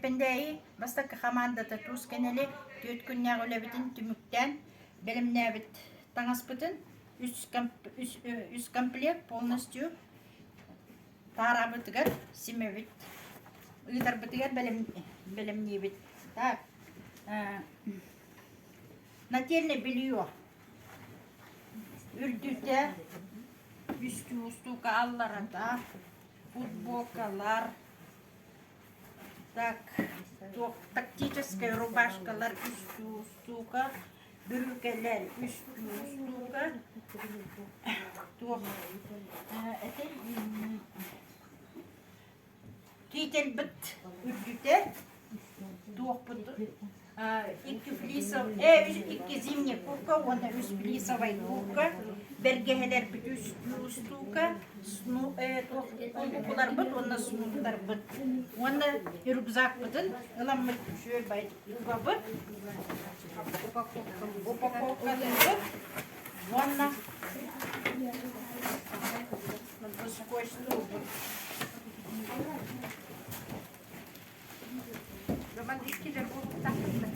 Кэппэндээйи бастакы хамаандата туус кэнэли түөрт күннээх үлэбитин түмүктээн бэлэмнээбит таҥаспытын үс, үс, үс комплект полностью таарабытыгар симэбит, ыытарбытыгар бэлэм, бэлэмниибит. Так, нательное белье үрдүтэ үстүү устуука алларата футболкалар так туох тактическай рубашкалар үстүү устуука бүрүүкэлэр үстүү устуука туох этэй Кительбит үрдүтэ туохпут икки флисов икки зимний куртка уонна үс флисовай куртка бэргэһэлэрбит үс устуука кулбукуларбыт уонна снуктарбыт уонна рюкзакпытын ыламмыт үчүгэй угабыт упаковкалыыбыт уонна скотчтуубут. Роман иккилэр буолуохтаахтар.